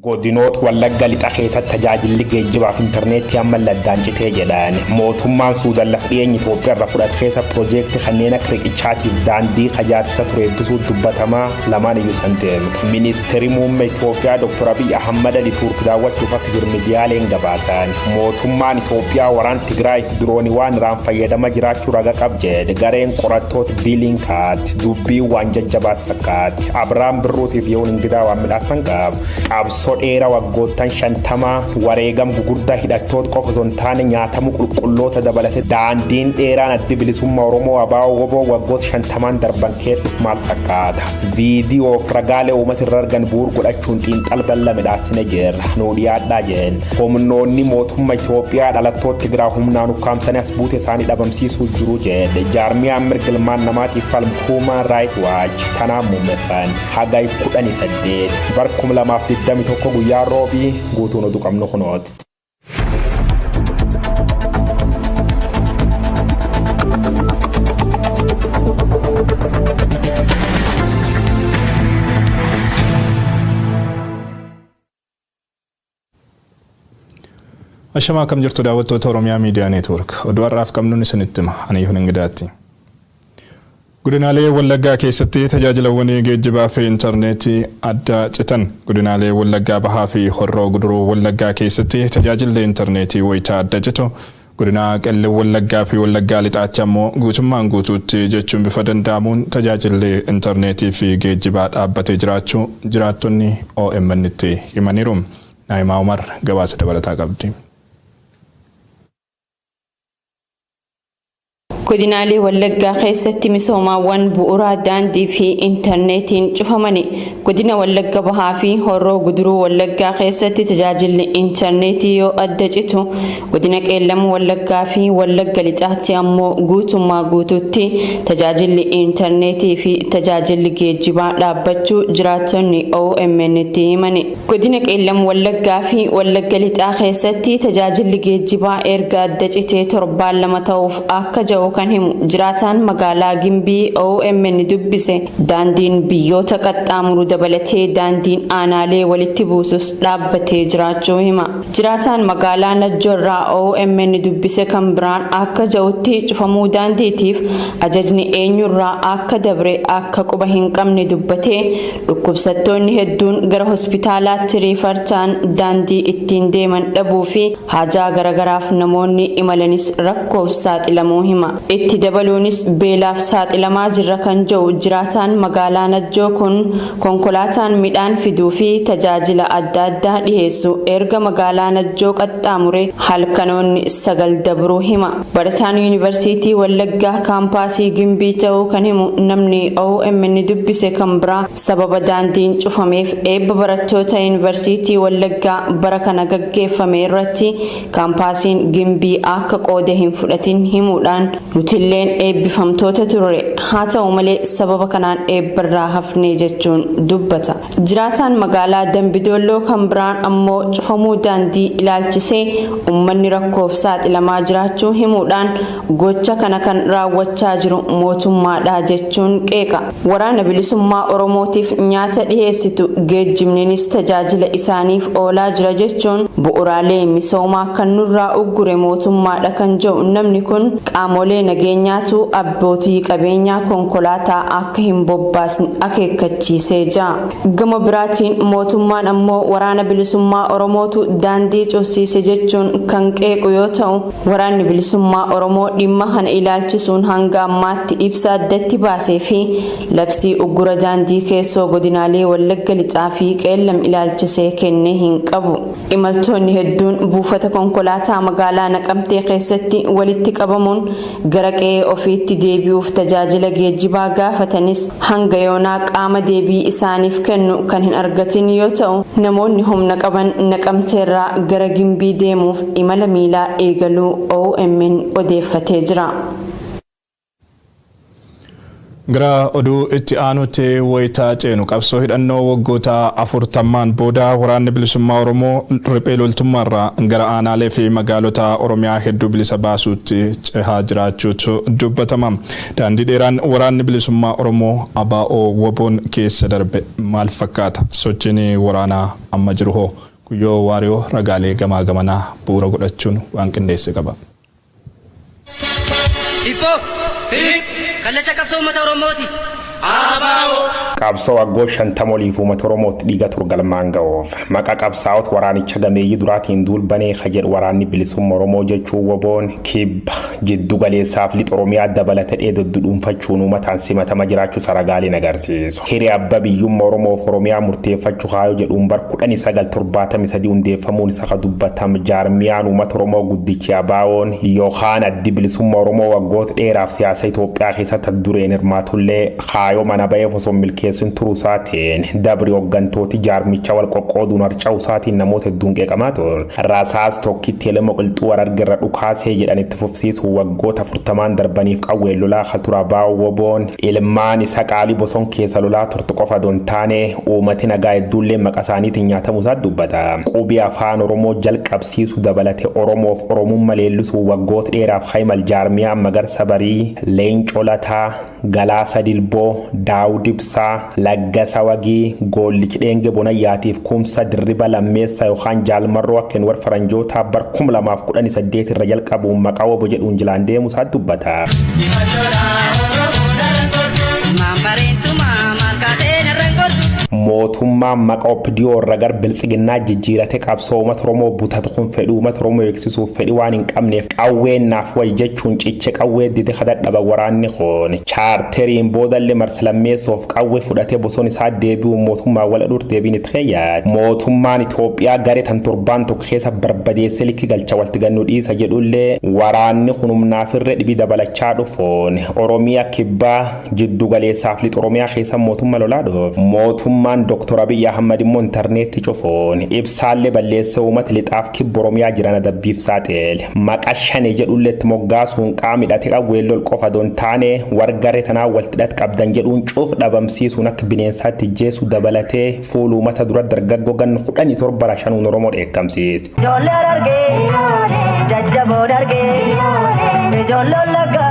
Godinoota Wallagga lixa keessatti tajaajilli geejjibaaf intarneetii ammallee addaan citee jedhan. Mootummaan Suudaan lafa dhiyeenya Itoophiyaa irraa fudhate keessa piroojeektii kanneen akka riqichaatiif daandii ijaarsa ture eebbisuu dubbatamaa lamaan iyyuu san deemu. Ministeerri muummee Itoophiyaa Dr. Abiy Ahmad Ali Tuurk daawwachuuf akka jiru miidiyaaleen gabaasan. Mootummaan Itoophiyaa waraan Tigraayiif diroonii waan irraan fayyadama jiraachuu raga qab jedhe. Gareen qorattoota Biilinkaat dubbii waan jajjabaat fakkaate. Abiraam Birruutiif yeroon ingidaa waan midhaasan qaba. Qabsoo dheeraa waggoottan 50 wareegam gugurdaa hidhattoota qofa osoo hin taane nyaatamu qulqulloota dabalate daandiin dheeraan addi bilisummaa Oromoo ABO WBO waggoota 50 darban keessa maal fakkaata? Viidiyoo fi ragaalee uummata irra argan bu'uura godhachuun xiinxala bal'aa midhaasine jirra. Nuu dhiyaadhaa jeen. Humnoonni mootummaa Itoophiyaa dhalattoota Tigraay humnaan ukkaamsanii as buute isaanii dhabamsiisuu jiru jedhe. Jaarmiyaan mirga ilmaan namaatiif falmu Human Rights Watch tanaan muummeffan. Hagay 18 bar 2021 guyyaa roobii guutuun oduu qabnu kunooti. Ashamaa akkam jirtu daawwattoota Oromiyaa Miidiyaa Neetwoork. Oduu har'aaf qabnuun isinitti hima. Ani Yohan Ingidaatti. Godinaalee Wallaggaa keessatti tajaajilawwan geejjibaa fi intarneetii adda citan. Godinaalee Wallaggaa Bahaa fi Horroo Guduruu Wallaggaa keessatti tajaajilli intarneetii wayitaa adda citu. Godina Qellem Wallaggaa fi Wallaggaa Lixaatti ammoo guutummaan guutuutti jechuun bifa danda'amuun tajaajilli intarneetii fi geejjibaa dhaabbatee jiraachuu jiraattonni OMN itti himaniiru. Naayimaa Umar gabaasa dabalataa qabdi. Godinaalee Wallaggaa keessatti misoomaawwan bu'uuraa daandii fi intarneetiin cufamani. Godina Wallagga Bahaa fi Horroo Guduruu Wallaggaa keessatti tajaajilli intarneetii yoo adda citu, godina Qeellam Wallaggaa fi Wallagga Lixaatti ammoo guutummaa guutuutti tajaajilli intarneetii fi tajaajilli geejjibaa dhaabbachuu jiraattonni OMN itti himani. Godina Qeellam Wallaggaa fi Wallagga Lixaa keessatti tajaajilli geejjibaa erga adda citee torbaan 2 ta'uuf akka jiru kan himu jiraataan magaalaa Gimbii OMN dubbise daandiin biyyoota qaxxaamuru dabalatee daandiin aanaalee walitti buusus dhaabbatee jiraachuu hima. Jiraataan magaalaa Najjoorraa OMN dubbise kan biraan akka jirutti cufamuu daandiitiif ajajni eenyurraa akka dabre akka quba hin qabne dubbatee dhukkubsattoonni hedduun gara hospitaalaatti riifartaan daandii ittiin deeman dhabuu fi haajaa garagaraaf namoonni imalanis rakkoof saaxilamuu hima. Itti dabaluunis beelaaf saaxilamaa jirra kan jiru jiraataan magaalaa Najjoo kun konkolaataan midhaan fiduu fi tajaajila adda addaa dhiheessu erga magaalaa Najjoo qaxxaamure halkanoonni 9 dabruu hima. Barataan Yuunivarsiitii Wallaggaa kaampaasii Gimbii ta'uu kan himu namni OMN dubbise kan biraa sababa daandiin cufameef eebba barattoota Yuunivarsiitii Wallaggaa bara kana gaggeeffame irratti kaampaasiin Gimbii akka qooda hin fudhatin himuudhaan nutilleen eebbifamtoota turre haa ta'u malee sababa kanaan eebbarraa hafnee jechuun dubbata. Jiraataan magaalaa Dambidolloo kan biraan ammoo cufamuu daandii ilaalchisee uummanni rakkoof saaxilamaa jiraachuu himuudhaan gocha kana kan raawwachaa jiru mootummaadha jechuun qeeqa. Waraana bilisummaa Oromootiif nyaata dhiheessitu geejjibninis tajaajila isaaniif oolaa jira jechuun bu'uuraalee misoomaa kan nurraa uggure mootummaadha kan jedhu namni kun qaamolee nageenyaatu abbootii qabeenyaa konkolaataa akka hin bobbaasne akeekkachiisee jira. Gama biraatiin mootummaan ammoo waraana bilisummaa Oromootu daandii cufsiise jechuun kan qeequ yoo ta'u waraanni bilisummaa Oromoo dhimma kana ilaalchisuun hanga ammaatti ibsa addatti baasee fi labsii uggura daandii keessoo godinaalee Wallagga Lixaa fi Qeellam ilaalchisee kennee hin qabu. Imaltoonni hedduun buufata konkolaataa magaalaa Naqamtee keessatti walitti qabamuun gara qe'ee ofiitti deebi'uuf tajaajila geejjibaa gaafatanis hanga yoonaa qaama deebii isaaniif kennu kan hin argatin yoo ta'u namoonni humna qaban Naqamteerraa gara Gimbii deemuuf imala miilaa eegaluu OMN odeeffatee jira. Gara oduu itti aanutti wayitaa ceenu, qabsoo hidhannoo waggoota 40n booda Waraanni Bilisummaa Oromoo riphee loltummaarraa gara aanaalee fi magaalota Oromiyaa hedduu bilisa baasuutti cehaa jiraachuutu dubbatama. Daandii dheeraan Waraanni Bilisummaa Oromoo ABO WBOn keessa darbe maal fakkaata? Sochiin waraanaa amma jiru hoo? Guyyoo Waariyoo ragaalee gamaa gamanaa bu'uura godhachuun waan qindeesse qaba. Hibboo! Kallacha qabsoo uummata Oromooti. Qabsoo waggoo 50 oliif uummata Oromootti dhiiga ture galmaan ga'uuf maqaa qabsaa'ota waraanicha gameeyyii duraatiin duulbanee ka jedhu Waraanni Bilisummaa Oromoo jechuun WBOn, kibba, jiddu galeessaaf lixa Oromiyaa dabalata dheedoddu dhuunfachuun uummataan simatama jiraachuu saragaaleen agarsiisu. Hiree abba biyyummaa Oromoof Oromiyaa murteeffachuu kaayoo jedhuun bar 1973 hundeeffamuun isa ka dubbatam jaarmiyaan uummata Oromoo guddichi ABO'n yookaan Addi Bilisummaa Oromoo waggoota dheeraaf siyaasa Itoophiyaa keessatti dureen hirmaatullee, kaayoo mana ba'eef osoo milkeessin turuu isaatiin dabri hooggantooti jaarmicha wal qoqqooduun harca'uu isaatiin namoota hedduun qeeqamaa ture. Rasaas tokkitti elema qilxuu Harargeerra dhukaasee jedhan itti fufsiisuun waggoota 40n darbaniif qawween lolaa ka ture ABO WBOn, ilmaan isa qaalii boson keessa lolaa turte qofa osoo hin taane uummati nagaa hedduullee maqaa isaaniitiin nyaatamuu isaa dubbata. Qubee afaan Oromoo jalqabsiisuu dabalate Oromoof Oromummaa leellisuu waggoota dheeraaf Hayimal jaarmiyaa Magarsa Barii, Leencoo Lataa, Galaasa Dilboo, Daawud Ibsaa, Laggasa Wagii, Goollichi Dheenge Bonayyaatiif Kumsa Dirriba Lammeessaa yookaan Jaalmarroo akka warra faranjootaa bar 2018 irra jalqabuun maqaa WBO jedhuun jilaan deemuu isaa dubbata. Mootummaan maqaa OPDO irra gar biltsiginnaa jijjiirate qabsoo uummata Oromoo butatu kun fedhii uummata Oromoo eegsisuuf fedhii waan hin qabneef qawween naaf wayi jechuun ciche qawwee dide kadhadhaba. Waraanni kun chaarteriin boodallee marsa lammeessoof qawwee fudhatee boson isaa deebi'uun mootummaa wal dhur deebiin itti keeyyaate. Mootummaan Itoophiyaa garee tan torbaan tokko keessa barbadeessee likki galcha walti gannuu dhiisa jedhullee, waraanni kun humnaafirree dhibii dabalachaa dhufuun Oromiyaa kibbaa, jiddu galeessaaf lixa Oromiyaa keessa mootummaa lolaa dhuuf. Mootummaan Dr. Abiyyi Ahmad immoo intarneetti cufuun ibsaallee balleessee uummata lixaaf kibba Oromiyaa jiran adabbiif saaxile. Maqaa shane jedhullee itti moggaasuun qaama hidhate qawwee lol qofa osoo hin taane wargaree tanaa walitti hidhat qabdan jedhuun cuuf dhabamsiisuun akka bineensaatti ijjeessu dabalatee fuula uummata dura dargaggoo ganna 17 shanuun Oromoo dheekkamsiise. Ijoollee Harargee jajjaboo dargee ijoollee Wallaggaa.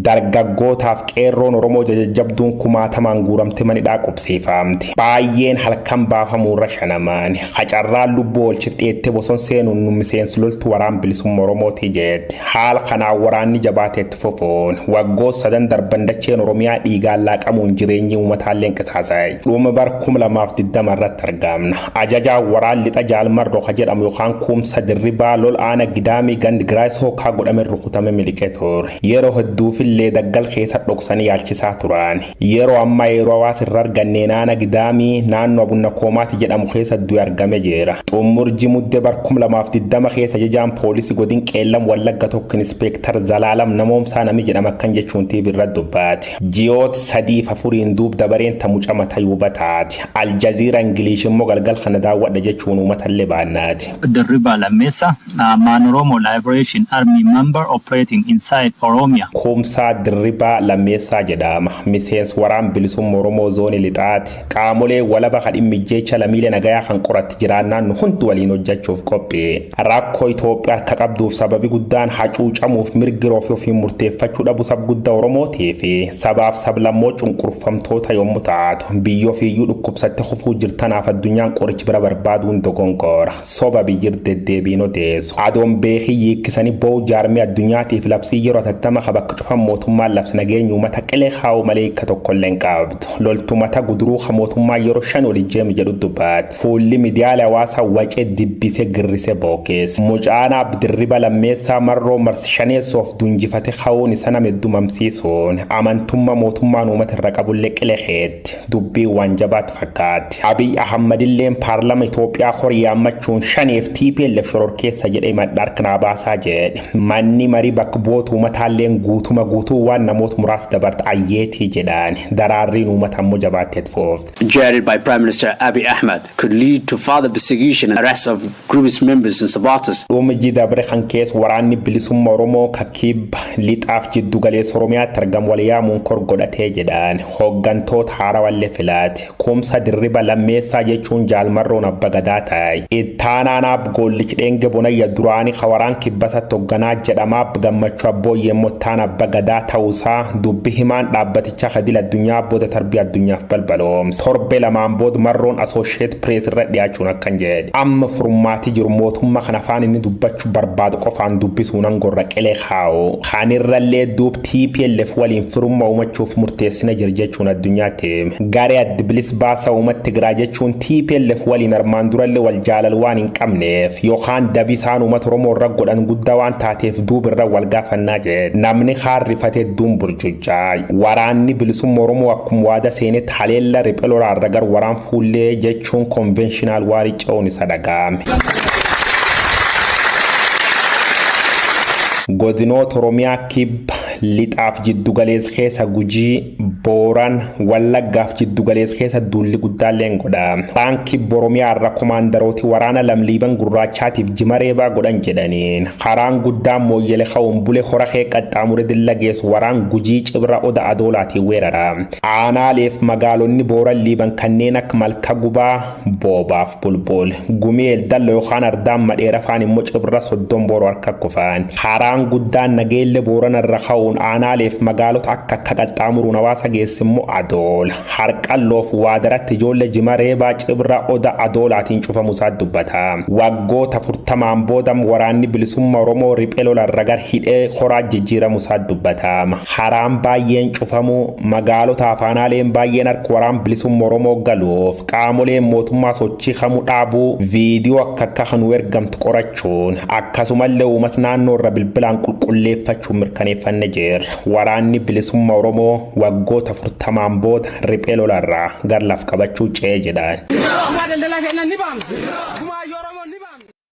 Dargaggootaaf qeerroon Oromoo jajjabduun kumaatamaan guuramte manidhaa qubsiifamti. Baay'een halkan baafamuurra shanamaan qacarraan lubbuu oolchif dheettee boson seenuun nu miseensi loltu waraan bilisummaa Oromooti jetti. Haala kanaan waraanni jabaateetti fufuun waggoota sadan darban dacheen Oromiyaa dhiigaan laaqamuun jireenyi uummataallee qisaasa'e. Dhuma bar 2020 irratti argamna. Ajajaa waraan lixa Jaalmarroo ka jedhamu yookaan Kuumsa Dirribaa lol aana Gidaamii gandi Giraayis hookaa godhame rukutame miliqee ture. Yeroo hedduufillee daggal keessa dhoksanii yaalchisaa turan. Yeroo ammaa yeroo hawaasa irra arganneen aana Gidaamii naannoo Abunna Koomaati jedhamu keessa du'e argame jira. Xumurji Mudde bar 2020 keessa ajajaan poolisii godin Qeellam Wallagga tokko Inspeektar Zalaalam Namoomsaa nami jedhama akkan jechuun TV irratti dubbaate. Ji'oota sadiif afuriin duub dabareen ta mucaa mataa yuubataati. Aljaziira Ingilish immoo galgal kana daawwadha jechuun uummatallee baannaati. Dirriba Lamessa, an Oromo Liberation Army member operating inside Oromia. Kumsaa Dirribaa Lammeessaa jedhama. Miseensi waraan bilisummaa Oromoo zoonii lixaati. Qaamolee walaba kan dhimmi lammiilee nagayaa kan qoratti jiraannaan nu hundi waliin hojjechuuf qophii. Rakkoo Itoophiyaa harka qabduuf sababi guddaan hacuucamuuf mirgi ofii ofiin murteeffachuu dhabu sab guddaa Oromootii fi sabaaf sablammoo cunqurfamtoota yommuu taatu, biyya ofiiyyuu dhukkubsatte kufuu jirtanaaf addunyaan qorichi bira barbaaduun dogongora. Soba biyyir deddeebiin odeessu. Adoon beekii hiikkisanii boo'u jaarmee addunyaatiif labsii yeroo atattama ka bakka cufan mootummaan labsi nageenya uummata qilee kaa'u malee hiika tokkollee hin qabdu. Loltumata guduruu ka mootummaa yeroo shan ol ijjeemi jedhu dubbaate. Fuulli miidiyaalee hawaasaa wacee dibbisee girrisee bookeesse. Mucaan Abdirriba Lammeessaa marroo marsi shaneessoof dunjifate ka'uun isa nama hedduu mamsiisuun amantummaa mootummaan uummata irra qabullee qilee keetti. Dubbii waan jabaatu fakkaatti. Abiy Ahmad illeen paarlama Itoophiyaa horii yaammachuun shaneef TPLF shororkeessa jedhee madda harka baasaa jedhe. Manni marii bakka bu'oota uummataalleen guutuma guutuu guutuu waan namoota muraasa dabarte ayyeetii jedhaan daraarriin uummata ammoo jabaatteet foofte. Jared by Prime Minister Abiy Ahmed could lead to further persecution and arrest of group's members and supporters. Dhuma dabre kan keessa waraanni bilisummaa Oromoo kakkiibba lixaaf jiddu galeessa Oromiyaatti argamu wal yaamuun kor godhatee jedhaan hooggantoota haarawallee filaate. Kumsa Dirriba Lammeessaa jechuun jaalmarroon abba gadaa ta'e. Ittaanaan Abgoollich Dheenge Bonayya duraanii waraan kibbasatti hoogganaa jedhamaa Gammachuu Abbooyyee Mottaan abba gadaa ta'uusaa dubbi himaan dhaabbaticha kadil addunyaa booda tarbii addunyaaf balbaloomse. Torbee lamaan booda marroon Associate Press irra dhiyaachuun akkan jedhe. Amma furmaati jiru mootummaa kana afaan inni dubbachuu barbaadu qofaan dubbisuun angorra qilee kaa'u. Kanirrallee duub TPLF waliin firummaa uumachuuf murteessina jira jechuun addunyaatti hime. Garee adda bilisa baasaa uummata Tigraay jechuun TPLF waliin armaan durallee wal jaalal waan hin qabneef yookaan dabi isaan uummata Oromoo irra godhan guddaa waan taateef duub irra wal gaafannaa jedhe. Namni haarrifatee duun burjujjaa. Waraanni bilisummaa Oromoo akkuma waada seenetti haleella riphee lolaarra gar waraan fuullee jechuun conventional waarii ce'uun isa dhaga'ame. Godinoota Oromiyaa kibba lixaaf jiddu galeessa keessa Gujii, Booran, Wallaggaaf jiddu galeessa keessa duulli guddaallee godha. Waraan kibba Oromiyaa irra komaandarooti waraana lamliiban gurraachaatiif jimareebaa godhan jedhaniin. Karaan guddaan mooyyele ka'uun bule hora kee qaxxaamure dilla geessu waraan Gujii cibra oda adoolaatiin weerara. Aanaaleef magaalonni Booran liiban kanneen akka Malka Gubaa, Boobaaf Bulbul, Gumii Eldallo yookaan Ardaan Madheera faan immoo cibra soddon booroo harka kufaan. Karaan guddaan nageelle Booran irra ka'uun aanaaleef magaalota akka akka qaxxaamuruun hawaasa geesse immoo adoola. Harqalloof waadaratti ijoollee jimareebaa cibra oda adoolaatiin cufamu isaa dubbata. Waggoota 40 booda waraanni bilisummaa Oromoo riphee lolarra gar hidhee horaa jijjiiramu isaa dubbata. Haraan baay'een cufamu magaalota afaanaaleen baay'een harka waraan bilisummaa Oromoo galuuf qaamoleen mootummaa sochii kamuu dhaabuu viidiyoo akka akka kan ergamtu qorachuun akkasumallee uummata naannoo irra bilbilaan qulqulleeffachuun mirkaneeffanne jirra. Waraanni bilisummaa Oromoo waggoota 40 booda riphee lolarraa gar laf qabachuu ce'ee jedhan.